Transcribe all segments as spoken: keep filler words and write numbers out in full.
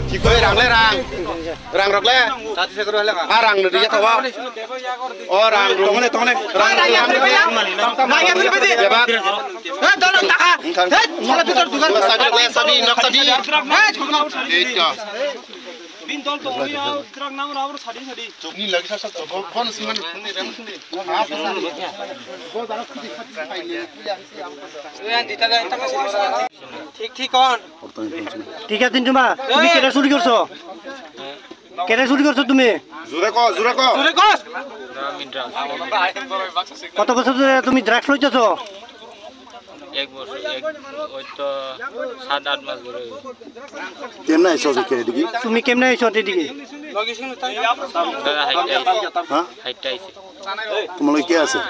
Oi, rang le rang. Rang rok le. A rang no diya thawa. O rang rung. Tongole, tongole. Rang rung. Bebak. Nok sabi, nok sabi. Ei to. Bin dol tongwi o kwrak nang rw sadi sadi. Chukni lagi sasa chokol phone siman phone ni rem sini. Thik thik kon. Thik ase, tuma. Tumi kere suri korso? Kere suri korso tumi? Jure ko, jure ko. Jure ko. কত বছর ধরে তুমি ড্রাগস লইতেছো? এক বছর, এক, ওই তো সাত আট মাস ধরে হইব। কেমনে আইছো আজকে এদিকে? তুমি কেমনে আইছো এদিকে? দাদা, হাইটে আইছি। হ্যাঁ? হাইটে আইছি। তোমার লগে কে আছে?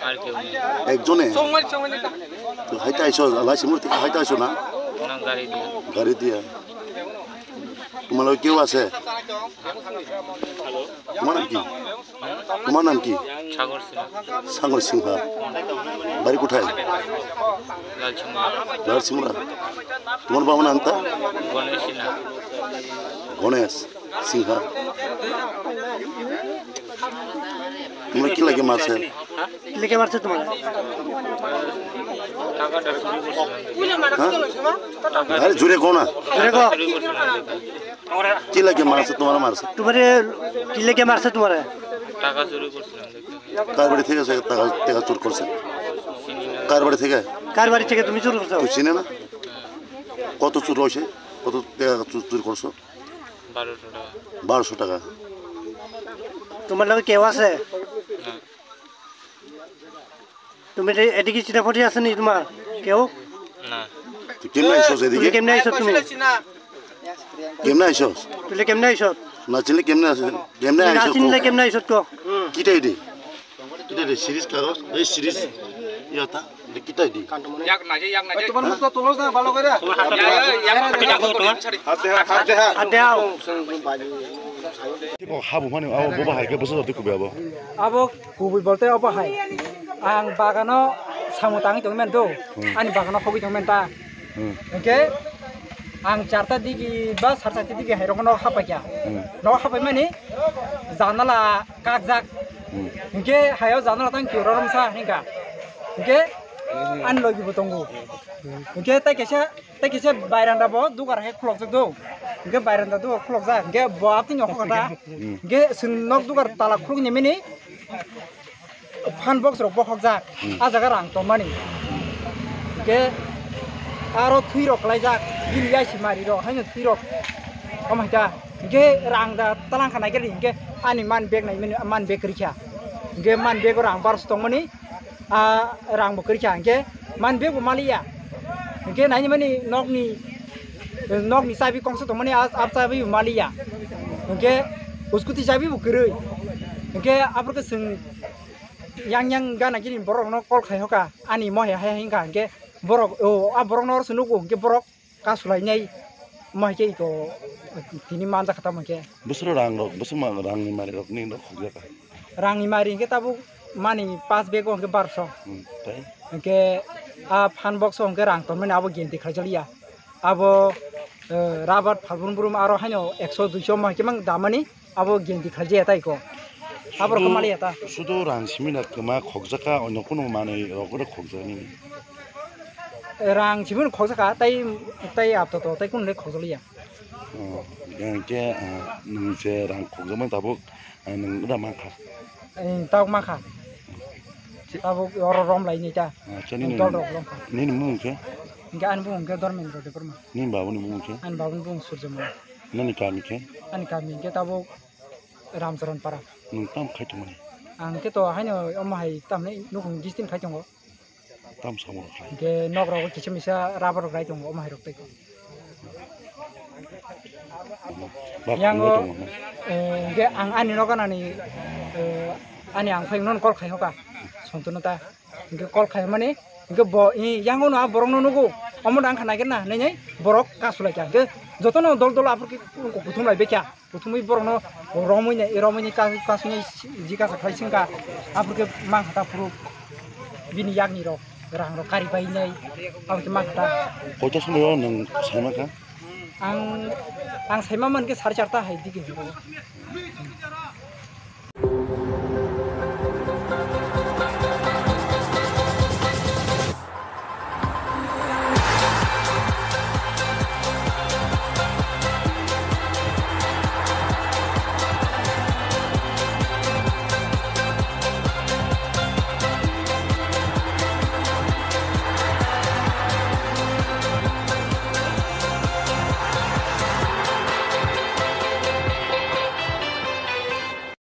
আর কেউ নেই। একজনে? তো হাইটে আইছো, লাইসি মোড় থেকে হাইটে আইছো না? না, গাড়ি দিয়ে। গাড়ি দিয়ে। তোমার লগে কেউ আছে? তোমার নাম কি? তোমার নাম কি? সাগর সিনহা। সাগর সিনহা। বাড়ি কোথায়? লালসিমলা। লালসিমলা। তোমার বাবার নামটা? গণেশ সিনহা। গণেশ সিনহা। তোমরা কি লাগে মারছে? কি লাগে মারছে তোমার? টাকাটা চুরি করছিলাম। হ্যাঁ? আরে জোরে কও না। জোরে কও। চুরি করছিলাম। কি লাগে মারছে তোমার মারছে? তোমারে কি লাগে মারছে তোমারে? টাকা চুরি করছিলাম দেখতে। কার বাড়ি থেকে সে টাকা, টাকা চুর করছে? চিনি না। কার বাড়ি থেকে? কার বাড়ি থেকে তুমি চুর করছো? তুই চিনে না? কত চুর হয়েছে? কত টাকা চুর, চুর করছো? বারোশো টাকা। বারোশো টাকা। তোমার লগে কেউ আছে? না। তুমি এ-, এদিকে চিনাপটি আছে নি তোমার কেউ? না। তুই কেমনে আইছস তুমি এদিকে? কেমনে আইছো তুমি? কেমনে আইছস? তুই কেমনে আইছো? না চিনলে কেমনে আইছস? কেমনে তুমি না আইছস চিনলে কও? কেমনে আইছো তো? কিতা এটি? কিতা এটি? সিরিজ কাগজ? এই সিরিজ। ইয়া তা? Kita di. Yak naje, yak naje. Tomar mukto tulo na bhalo kore. Tomar hatta yak, yak, yak, yak, yak, yak. Hatte ha, hatte ha. Hatte ha. Tipo habu mani abo boba hai ke boso jati kubi abo. Abo kubi bolte abo hai. Ang bagano samu tangi tong men do. Hmm. Ani bagano hogi tong men ta. Hmm. Oke. Ang charta digi ba sarta digi hai rokno hapai kya. Hmm. No hapai mani janala kakjak. Hmm. Hinkhe hayo janala tang khe rorom sa hinka. Hinkhe ani logi bo tongo. Hinkhe tai kaisa, tai kaisa bairanda bo dugar hai khulokjak do. Hinkhe bairanda dugar khulokjak. Hinkhe bo atini hokha ta. Hmm. Hinkhe chwng nok dugar tala khulok ni mini phan box rok bokhokjak. Hmm. A jaga rang tongmani. Hinkhe aro thwi rok klaijak. Bini yaisi mari rok haino thwi rok. Omo hai ta. Hinkhe rang da talang kha naikhe hinkhe ani man bag naimani man bag kwrwi kha. Hinkhe man bag o rang barso tongmani, a rang bo kwrwi kha. Hinkhe man bag bo maliya. Hinkhe nainimani nokni, nokni chabi kongsa tongmani a, a chabi bo maliya. Hinkhe scooty chabi bo kwrwi. Hinkhe aphuru khe chwng yang yang gana gini borok no call khai hoka ani mohe hai hinkha hinkhe borok o a borok no oro se nugo hinkhe borok kasulainai, omo hai khe iko tini manjak kha tamo khe. Bwswk rang rok, bwswk ma-, rang ni mari rok ni rok khukjak kha. Rang ni mari hinkhe tabuk mani pass bag o hinkhe barso. Hmm, tai? Hinkhe a phan box o hinkhe rang tongmani abo genti khlaijak ya. Abo, eh, rabar phalbrum brum aro haino ekso duiso omo hai khe mang damani. Abo genti khaijaya tai ko. Abo rok Sudu, maliya ta. Sudu rang simi na kwma khokjaka, onno kuno manwi rok oro khokjaknai. Rang simi khokjaka, tai, tai apto to, tai kuno le khokjakliya. Oh, yang ke, ah, nung je rang khokjakmani tabuk, ah, nung da mankha. Eh, tabuk mankha. Tabuk oro rom lai ni ta. Ah, chani dol rok rom kha. Nini mung khe? Hingke ani bung hingke Dormendro Debbarma. Nini babuni mung khe? Ani babuni bung Surjamani. Nani kami khe? Ani kami hingke tabuk Ramcharan Para. Nwng tamo khai tongmani? Ang khe to haino omo hai tamni nukhung distin khai tongo. Tam samung khai? Hingke nok rogo kisa misa rubber rok rai tongo omo hai rok tei. Ba Yang phungo o, tongo. Eh, hingke ang ani nogo nani, eh, ani ang phai nono call khai hoka. Sontono ta. Hingke call khai mani, hingke bo, i, yang o no a borok no nugo. Omo dang kha nai khe na, nai nai borok kasu lai kha. Hingke joto no dol dol aphuru khe kuthum lai be kha. Kuthumwi borokno romwi nai, romwi nai ka-, kasui nai jikasa khlai singkha, aphuru khe mankha ta phuru bini yakni rok, rang rok kari pai nai, aphuru khe mankha ta. Koito somoi o nwng sai mankha? Ang, ang saima mankhe sare charta hai digi hinwi.